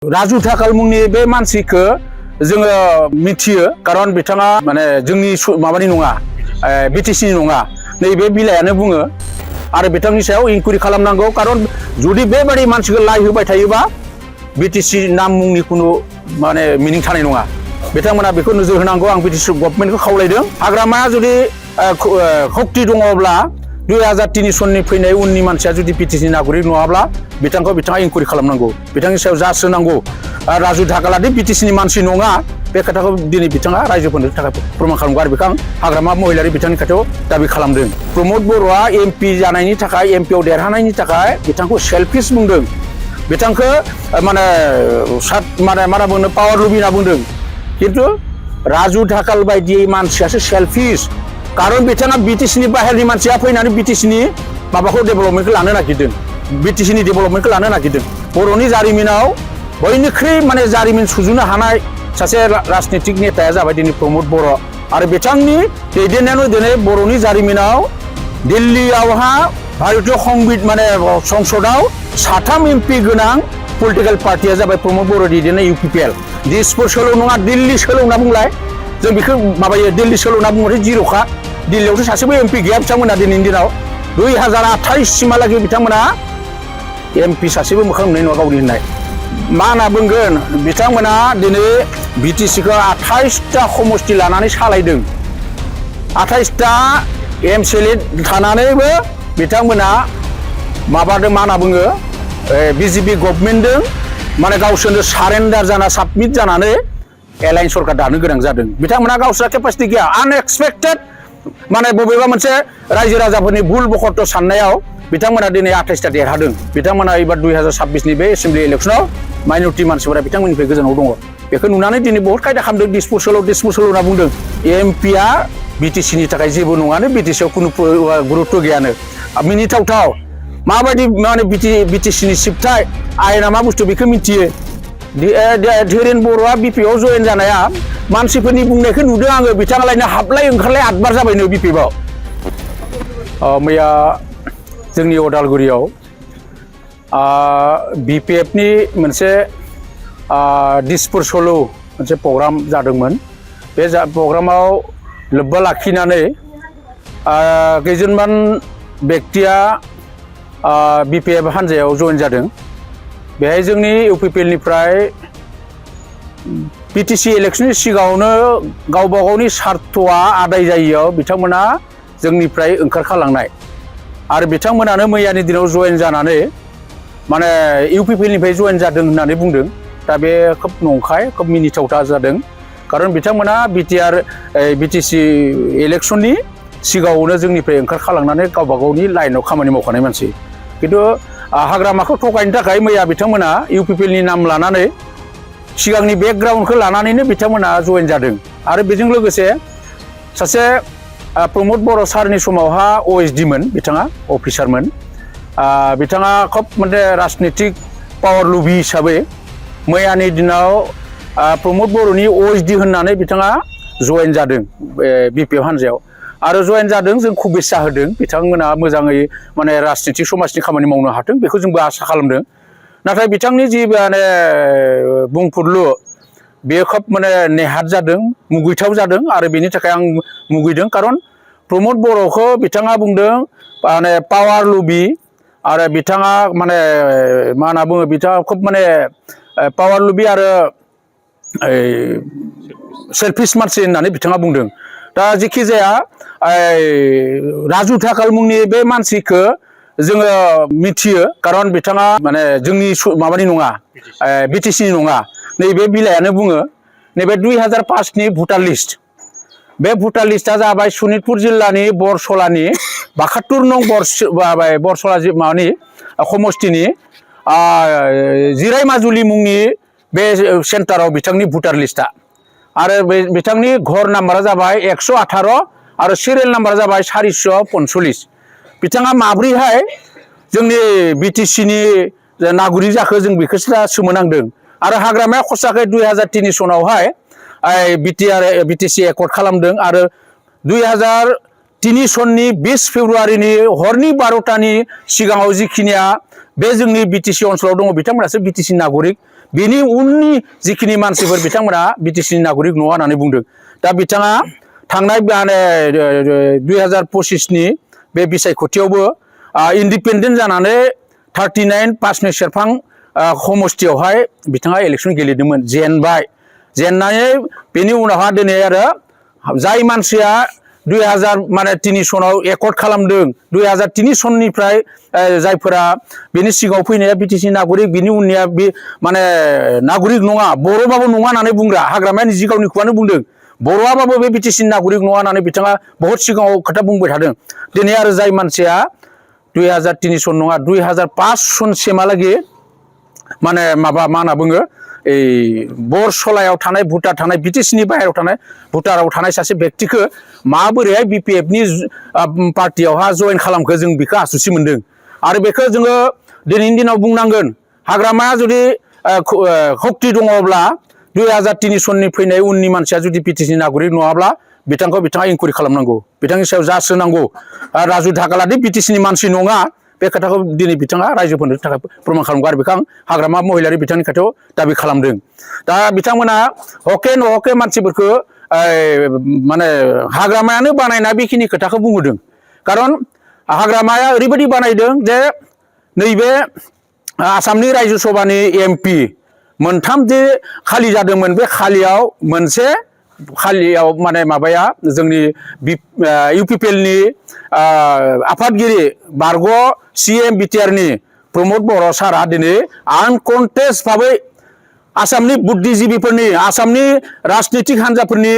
राजु ठाकाल मुंनि बे मानसिखौ जोङो मिथियो खारन बिथाङा माने जोंनि माबानि नङा बिटिसिनि नङा नैबे बिलाइयानो बुङो आरो बिथांनि सायाव इनकुइरि खालामनांगौ खारन जुदि बेबादि मानसिखौ लाइ होबाय थायोबा बिटिसि नाम मुंनि खुनु माने मिनिं थानाय नङा बिथांमोना बेखौ नोजोर होनांगौ आं बिटिसि गभर्नमेन्टखौ खावलायदों हाग्रामाया जुदि शक्ति दङब्ला 2003 सननि फैनाय उननि मानसिया जुदि बिटिसि नागरिक नङाब्ला बिथाङा इनकुइरि खालामनांगौ बिथांनि सायाव जास होनांगौ राजु ठाकालादि बिटिसिनि मानसि नङा बे खोथाखौ दिनै बिथाङा रायजोफोरनो थाखाय प्रमान खालामगौ आरो बेखौ आं हाग्रामा महिलारि बिथांनि खाथियाव दाबि खालामदों प्रमद बर'आ एमपि जानायनि थाखाय एमपिआव देरहानायनि थाखाय बिथांखौ सेल्फिश बुंदों बिथांखौ माने मा बुंनो पावार लुबि होनना बुंदों खिन्थु राजु ठाकाल बायदि मानसियासो सेल्फिश खारन बिथाङा बिटिसिनि बाहेरनि मानसिया फैनानै बिटिसिनि माबाखौ डेभेलपमेन्टखौ लानो नागिरदों बिटिसिनि डेभेलपमेन्टखौ लानो नागिरदों बर'नि जारिमिनाव बयनिख्रुइ माने जारिमिन सुजुनो हानाय सासे राजनीतिक नेताया जाबाय दिनै प्रमद बर' आरो बिथांनि दैदेननायावनो दिनै बर'नि जारिमिनाव दिल्लीयावहा भारतीय संबिधान माने संसदआव 3 एमपि गोनां पलिटिकेल पार्टिया जाबाय प्रमद बर' दैदेननाय इउपिपिएल दिसपुर सोलो नङा दिल्ली सोलो होनना बुंलाय जों बेखौ माबायो दिल्ली सोलो होनना बुंबाथाय जिर'खा दिल्लीयावथ' सासेबो एमपि गैया बिथांमोना दिनैनि दिनाव 2028 सिमहालागै बिथांमोना एमपि सासेबो मोखां नुनाय नङा गावनि होननाय मा होनना बुंगोन बिथांमोना दिनै बिटिसिखौ 28टा समष्टि लानानै सालायदों 28टा एमसिएलए थानानैबो बिथांमोना माबादों मा होनना बुङो बिजेपि गभर्नमेन्टजों माने गावसोरनो सारेन्डार जाना साबमिट जानानै एलायन्स सरकार दानो गोनां जादों बिथांमोना गावसोरा केपासिटि गैया आनएक्सपेक्टेड माने बबेबा मोनसे रायजो राजाफोरनि भुल बखत साननायाव बिथांमोना दिनै 28टा देरहादों बिथांमोना एबार 2026नि बे एसेम्बलि इलेक्सनाव माइनरिटि मानसिफोरा बिथांमोननिफ्राय गोजानाव दङ बेखौ नुनानै दिनै बहुत खायदा खालामदों दिसपुर सोलो होनना बुंदों एमपिआ बिटिसिनि थाखाय जेबो नङानो बिटिसिआव खुनु गुरुत्व गैयानो मिनिथावथाव माबायदि माने बिटिसिनि सिबथाय आयेना मा बुस्थु बेखौ मिथियो धीरेन बर'आ बिपिआव जयेन जानाया मानसिफोरनि बुंनायखौ नुदों आङो बिथाङालायनो हाबलाय ओंखारलाय 8 बार जाबायनो बिपिआव मैया जोंनि उदालगुरियाव बिपिएफनि मोनसे दिसपुर सोलो मोनसे प्रग्राम जादोंमोन बे प्रग्रामाव लोब्बा लाखिनानै खैजोनमान बेक्तिया बिपिएफ हान्जायाव जयेन जादों बेहाय जोंनि इउपिपिएलनिफ्राय बिटिसि इलेक्सननि सिगाङावनो गावबा गावनि सार्थआ आदाय जायैयाव बिथांमोना जोंनिफ्राय ओंखारखालांनाय आरो बिथांमोनानो मैयानि दिनाव जयेन जानानै माने इउपिपिएलनिफ्राय जयेन जादों होननानै बुंदों दा बे खोब नंखाय खोब मिनिथावथा जादों खारन बिथांमोना बिटिसि इलेक्सननि सिगाङावनो जोंनिफ्राय ओंखारखालांनानै गावबा गावनि लाइनाव खामानि मावखानाय मानसि खिन्थु हाग्रामाखौ थगायनो थाखाय मैया बिथांमोना इउपिपिएलनि नाम लानानै सिगांनि बेकग्राउन्डखौ लानानैनो बिथांमोना जयेन जादों आरो बेजों लोगोसे सासे प्रमद बर' सारनि समावहा ओएसडीमोन बिथाङा अफिसारमोन बिथाङा खोब माने राजनीतिक पावार लुबि हिसाबै मैयानि दिनाव प्रमद बर'नि ओएसडी होननानै बिथाङा जयेन जादों बिपिएफ हान्जायाव आरो जयेन जादों जों खुबेस्सा होदों बिथांमोना मोजाङै माने राजनीतिक समाजनि खामानि मावनो हाथों बेखौ जोंबो आसा खालामदों नाथाय बिथांनि जि माने बुंफुरलु बेयो खोब माने नेहाथ जादों मुगैथाव जादों आरो बेनि थाखाय आं मुगैदों खारन प्रमद बर'खौ बिथाङा बुंदों माने पावार लुबि आरो बिथाङा माने मा होनना बुङो बिथाङा खोब माने पावार लुबि आरो सेल्फिश मानसि होननानै बिथाङा बुंदों दा जेखि जाया राजु ठाकाल मुंनि बे मानसिखौ जोङो मिथियो खारन बिथाङा माने जोंनि माबानि नङा बिटिसिनि नङा नैबे बिलाइयानो बुङो नैबे 2005नि भटार लिस्ट बे भटार लिस्टआ जाबाय सनितपुर जिल्लानि बरसलानि 72 नं बरसला माबानि समष्टिनि जिराय माजुलि मुंनि बे सेन्टाराव बिथांनि भटार लिस्टआ आरो बिथांनि घर नाम्बारा जाबाय 118 आरो सिरियेल नाम्बारा जाबाय 445 बिथाङा माब्रैहाय जोंनि बिटिसिनि नागरिक जाखो जों बेखौसो दा सोमोनांदों आरो हाग्रामाया खसाखै 2003 सनावहाय बिटिसि एकर्ड खालामदों आरो 2003 सननि 20 फेब्रुवारिनि हरनि 12टानि सिगाङाव जिखिनिया बे जोंनि बिटिसि ओनसोलाव दङ बिथांमोनासो बिटिसि नागरिक बिनि उननि जिखिनि मानसिफोर बिथांमोना बिटिसिनि नागरिक नङा होननानै बुंदों दा बिथाङा थांनाय माने 2025नि बे बिसायख'थियावबो इन्डिपेन्डेन्ट जानानै 39 पासनि सेरफां समष्टियावहाय बिथाङा इलेक्सन गेलेदोंमोन जेनबाय जेननानै बेनि उनावहा दिनै आरो जाय मानसिया 2003 सनाव एकर्ड खालामदों 2003 सननिफ्राय जायफोरा बेनि सिगाङाव फैनाया बिटिसि नागरिक बिनि उननिया बे माने नागरिक नङा बर'बाबो नङा होननानै बुंग्रा हाग्रामाया निजि गावनि खुगानो बुंदों बर'आबाबो बे बिटिसि नागरिक नङा होननानै बिथाङा बहुत सिगाङाव खोथा बुंबाय थादों दिनै आरो जाय मानसिया 2003 सन नङा 2005 सनसिमहालागै माने माबा मा होनना बुङो এই बरसलायाव थानाय भुटान थानाय बिटिसिनि बाहेरायाव थानाय भुटानाव थानाय सासे व्यक्तिखौ माबोरैहाय बिपिएफनि पार्टियावहा जइन खालामखो जों बेखौ आसुसि मोनदों आरो बेखौ जोङो दिनैनि दिनाव बुंनांगोन हाग्रामाया जुदि शक्ति दङब्ला 2003 सननि फैनाय उननि मानसिया जुदि बिटिसि नागरिक नङाब्ला बिथाङा इनकुवारि खालामनांगौ बिथांनि सायाव जास्ट होनांगौ राजु धाकालादि बिटिसिनि मानसि नङा बे खोथाखौ दिनै बिथाङा रायजोफोरनो थाखाय प्रमान खालामगौ आरो बेखौ आं हाग्रामा महिलारि बिथांनि खाथियाव दाबि खालामदों दा बिथांमोना हके नहके मानसिफोरखौ माने हाग्रामायानो बानायना बेखिनि खोथाखौ बुंदों खारन हाग्रामाया ओरैबायदि बानायदों जे नैबे आसामनि रायजो सभानि एमपि मोनथाम जे खालि जादोंमोन बे खालियाव माने माबाया जोंनि इउपिपिएलनि आफादगिरि बारग' सीएम बिटिआरनि प्रमद बर' सारा दिनै आनकन्टेस्ट भाबै आसामनि बुद्धिजीबिफोरनि आसामनि राजनितिक हान्जाफोरनि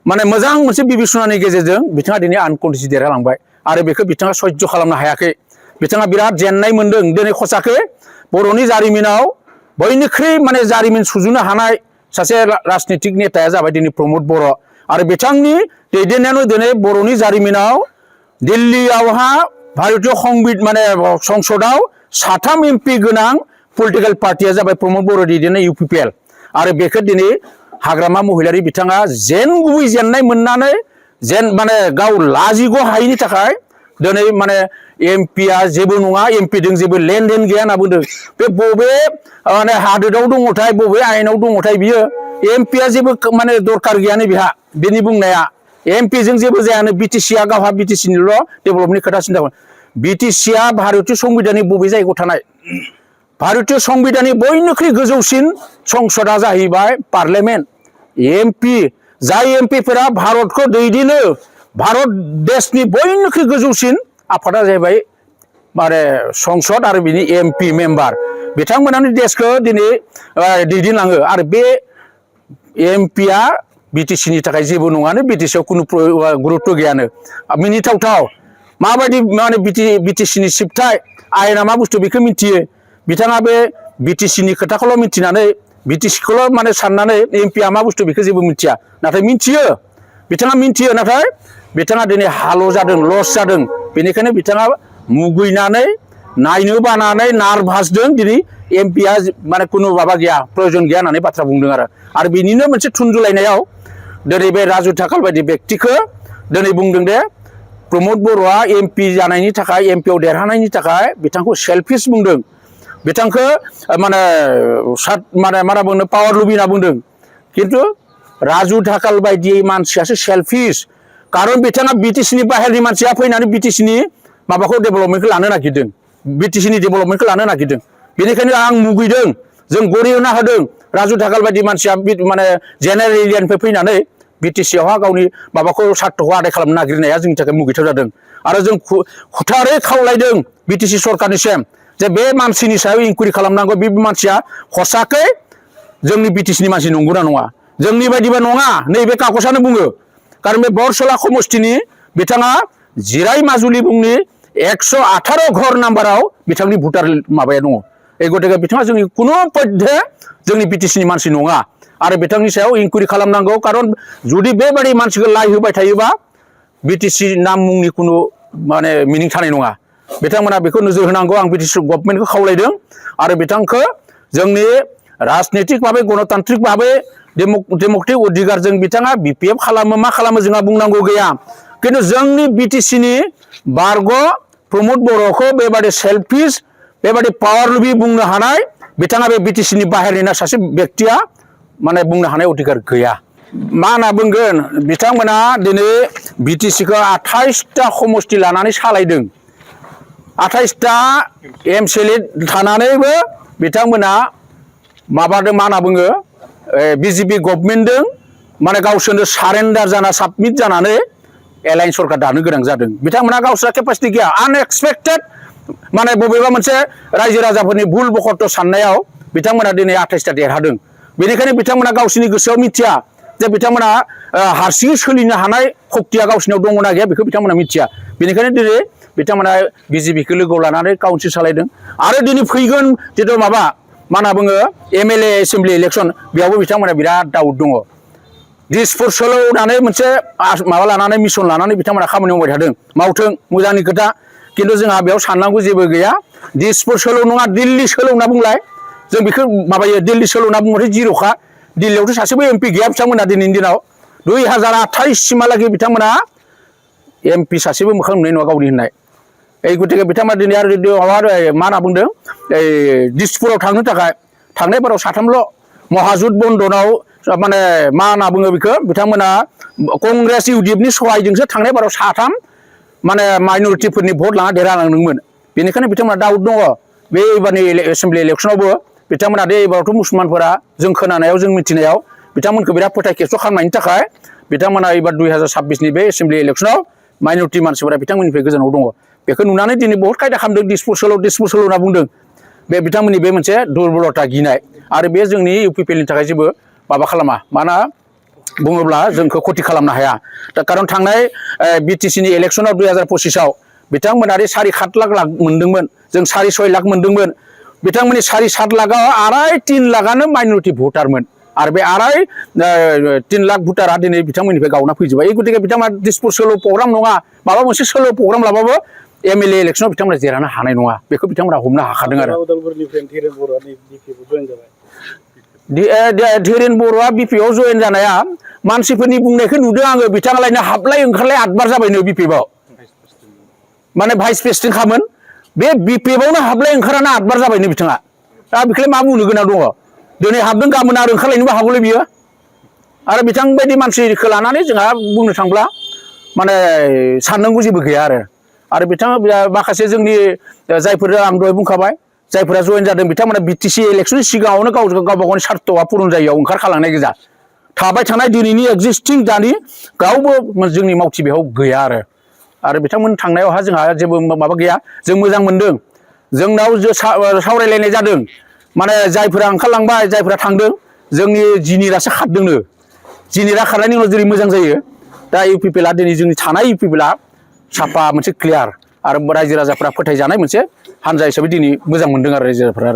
माने मोजां मोनसे बिबिसनानि गेजेरजों बिथाङा दिनै आनकन्टेस्ट देरहालांबाय आरो बेखौ बिथाङा सह्य खालामनो हायाखै बिथाङा बिराद जेननाय मोनदों दिनै खसाके बर'नि जारिमिनाव बयनिख्रुइ माने जारिमिन सुजुनो हानाय सासे राजनितिक नेताया जाबाय दिनै प्रमद बर' आरो बिथांनि दैदेननायानो दिनै बर'नि जारिमिनाव दिल्लीयावहा भारतीय संसदआव 3 एमपि गोनां पलिटिकल पार्टिया जाबाय प्रमद बर' दैदेननाय इउपिपिएल आरो बेखौ दिनै हाग्रामा महिलारि बिथाङा गुबै जेननाय मोननानै माने गाव लाजिग' हायैनि थाखाय दिनै माने एमपिया जेबो नङा एमपिजों जेबो लेनदेन गैया होनना बुंदों बे बबे माने हादोराव दङथाय बबे आयेनाव दङथाय बियो एमपिया जेबो माने दरकार गैयानो बिहा बेनि बुंनाया एमपिजों जेबो जायानो बिटिसिआ गावहा बिटिसिनिल' डेभेलपनि खोथा सिन्था बिटिसिआ भारतीय संबिधाननि बबे जायगायाव थानाय भारतीय संबिधाननि बयनिख्रुइ गोजौसिन संसदा जाहैबाय पार्लियामेन्ट एमपि जाय एमपिफोरा भारतखौ दैदेनो भारत देशनि बयनिख्रुइ गोजौसिन आफादा जाहैबाय माने संसद आरो बिनि एमपि मेम्बार बिथांमोनानो देशखौ दिनै दैदेनलाङो आरो बे एमपिआ बिटिसिनि थाखाय जेबो नङानो बिटिसिआव खुनु गुरुत्व गैयानो मिनिथावथाव माबायदि माने बिटिसिनि सिबथाय आयेना मा बुस्थु बेखौ मिथियो बिथाङा बे बिटिसिनि खोथाखौल' मिथिनानै बिटिसिखौल' माने साननानै एमपिआ मा बुस्थु बेखौ जेबो मिथिया नाथाय मिथियो बिथाङा मिथियो नाथाय बिथाङा दिनै हाल' जादों लस जादों बेनिखायनो बिथाङा मुगैनानै नायनो बानानै नार्भासजों दिनै एमपिआ माने खुनु माबा गैया प्रयजन गैया होननानै बाथ्रा बुंदों आरो बिनिनो मोनसे थुनजुलायनायाव दिनै बे राजु धाकाल बायदि व्यक्तिखौ दिनै बुंदों दे प्रमद बर'आ एमपि जानायनि थाखाय एमपिआव देरहानायनि थाखाय बिथांखौ सेल्फिश बुंदों बिथांखौ माने मा बुंनो पावार लुबि होनना बुंदों खिन्थु राजु धाकाल बायदि मानसियासो सेल्फिश खारन बिथाङा बिटिसिनि बाहेरनि मानसिया फैनानै बिटिसिनि माबाखौ डेभेलपमेन्टखौ लानो नागिरदों बिटिसिनि डेभेलपमेन्टखौ लानो नागिरदों बेनिखायनो आं मुगैदों जों गरिहना होदों राजु धाकाल बायदि मानसिया माने जेनेरेल एरियानिफ्राय फैनानै बिटिसिआवहा गावनि माबाखौ सार्थखौ आदाय खालामनो नागिरनाया जोंनि थाखाय मुगैथाव जादों आरो जों खुथारै खावलायदों बिटिसि सरकारनिसिम जे बे मानसिनि सायाव इनकुवारि खालामनांगौ बे मानसिया हसाकै जोंनि बिटिसिनि मानसि नंगौना नङा जोंनि बायदिबा नङा नैबे कागजानो बुङो कारण बे बरसला समष्टिनि बिथाङा जिराय माजुलि बुंनि 118 घर नाम्बाराव बिथांनि भटार माबाया दङ এই गतिके बिथाङा जोंनि कुनु पद्धे जोंनि बिटिसिनि मानसि नङा आरो बिथांनि सायाव इनकुवारि खालामनांगौ कारण जुदि बेबायदि मानसिखौ लाई होबाय थायोबा बिटिसि नाम मुंनि कुनु माने मिनिं थानाय नङा बिथांमोना बेखौ नोजोर होनांगौ आं बिटिसि गभर्नमेन्टखौ खावलायदों आरो बिथांखौ जोंनि राजनितिक भाबै गणतान्त्रिक भाबै डेमक्रेटिक अधिकारजों बिथाङा बिपिएफ खालामो मा खालामो जोंहा बुंनांगौ गैया किन्तु जोंनि बिटिसिनि बारग' प्रमद बर'खौ बेबादि सेल्फिश बेबादि पावार लुबि बुंनो हानाय बिथाङा बे बिटिसिनि बाहेरनि सासे बेक्तिया माने बुंनो हानाय अधिकार गैया मा होनना बुंगोन बिथांमोना दिनै बिटिसिखौ 28टा समष्टि लानानै सालायदों 28टा एमसिएलए थानानैबो बिथांमोना माबादों मा होनना बुङो बिजेपि गभर्नमेन्टजों माने गावसोरनो सारेन्डार जाना साबमिट जानानै एलायन्स सरकार दानो गोनां जादों बिथांमोना गावसोरा केपासिटि गैया आनएक्सपेक्टेड माने बबेबा मोनसे रायजो राजाफोरनि भुल बखत साननायाव बिथांमोना दिनै 28टा देरहादों बेनिखायनो बिथांमोना गावसोरनि गोसोआव मिथिया जे बिथांमोना हारसिङै सोलिनो हानाय शक्तिया गावसोरनाव दङ ना गैया बेखौ बिथांमोना मिथिया बेनिखायनो दिनै बिथांमोना बिजेपिखौ लोगोआव लानानै काउन्सिल सालायदों आरो दिनै फैगोन जितु माबा मा होनना बुङो एमएलए एसेम्बलि इलेक्सन बेयावबो बिथांमोना बिराद डाउट दङ दिसपुर सोलौनानै मोनसे माबा लानानै मिशन लानानै बिथांमोना खामानि मावबाय थादों मावथों मोजांनि खोथा किन्तु जोंहा बेयाव साननांगौ जेबो गैया दिसपुर सोलौ नङा दिल्ली सोलौ होनना बुंलाय जों बेखौ माबायो दिल्ली सोलौ होनना बुंबाथाय जिर'खा दिल्लीयावथ' सासेबो एमपि गैया बिथांमोना दिनैनि दिनाव 2028 सिमहालागै बिथांमोना एमपि सासेबो मोखां नुनाय नङा गावनि होननाय এই गतिके बिथांमोना दिनै आरो मा होनना बुंदों दिसपुराव थांनो थाखाय थांनाय बाराव साथामल' महाजुत बन्दनाव माने मा होनना बुङो बेखौ बिथांमोना कंग्रेस इउडिएफनि सहायजोंसो थांनाय बाराव साथाम माने माइनरिटिफोरनि भट लाना देरहालांदोंमोन बेनिखायनो बिथांमोना डाउट दङ बे एबारनि एसेम्बलि इलेक्सनावबो बिथांमोना दे एबारावथ' मुसलमानफोरा जों खोनानायाव जों मिथिनायाव बिथांमोनखौ बिराद फोथाय खेबस' खालामनायनि थाखाय बिथांमोना एबार 2026नि बे एसेम्बलि इलेक्सनाव माइनरिटि मानसिफोरा बिथांमोननिफ्राय गोजानाव दङ बेखौ नुनानै दिनै बहुत खायदा खालामदों दिसपुर सोलौ होनना बुंदों बे बिथांमोननि बे मोनसे दुरबलता गिनाय आरो बे जोंनि इउपिपिएलनि थाखाय जेबो माबा खालामा माना बुङोब्ला जोंखौ खथि खालामनो हाया दा खारन थांनाय बिटिसिनि इलेक्सनाव 2025आव बिथांमोना 7.5 लाख मोनदोंमोन जों 6.5 लाख मोनदोंमोन बिथांमोननि 7.5 लाखआव 2.5-3 लाखआनो माइनरिटि भटारमोन आरो बे 2.5-3 लाख भटारा दिनै बिथांमोननिफ्राय गावना फैजोबबाय गतिके बिथांमोना दिसपुर सोलौ प्रग्राम नङा माबा मोनसे सोलौ प्रग्राम लाबाबो एमएलए इलेक्सनाव बिथांमोना देरहानो हानाय नङा बेखौ बिथांमोना हमनो हाखादों आरो धीरेन बर'आ बिपिएफआव जयेन जानाया मानसिफोरनि बुंनायखौ नुदों आङो बिथाङालायनो हाबलाय ओंखारलाय 8 बार जाबायनो बिपिएफआव माने भाइस प्रेसिडेन्ट खामोन बे बिपिएफआवनो हाबलाय ओंखाराना 8 बार जाबायनो बिथाङा दा बेखौलाय मा बुंनो गोनां दङ दिनै हाबदों गाबोन आरो ओंखारलायनोबो हागौलै बियो आरो बिथां बायदि मानसिखौ लानानै जोंहा बुंनो थांब्ला माने साननांगौ जेबो गैया आरो बिथाङा माखासे जोंनि जायफोर आं दहाय बुंखाबाय जायफोरा जयेन जादों बिथांमोना बिटिसि इलेक्सननि सिगाङावनो गावबा गावनि सार्थ'आ पुरन जायैयाव ओंखारखालांनाय गोजा थाबाय थानाय दिनैनि एक्जिस्टिं दानि गावबो जोंनि मावथि बेयाव गैया आरो बिथांमोन थांनायावहा जोंहा जेबो माबा गैया जों मोजां मोनदों जोंनाव सावरायलायनाय जादों माने जायफोरा ओंखारलांबाय जायफोरा थांदों जोंनि जिनिरासो खारदोंनो जिनिरा खारनायनि उनाव जेरै मोजां जायो दा इउपिपिएलआ दिनै जोंनि थानाय इउपिपिएलआ साफा मोनसे क्लियार आरो रायजो राजाफोरा फोथायजानाय मोनसे हानजा हिसाबै दिनै मोजां मोनदों आरो रायजो राजाफोरा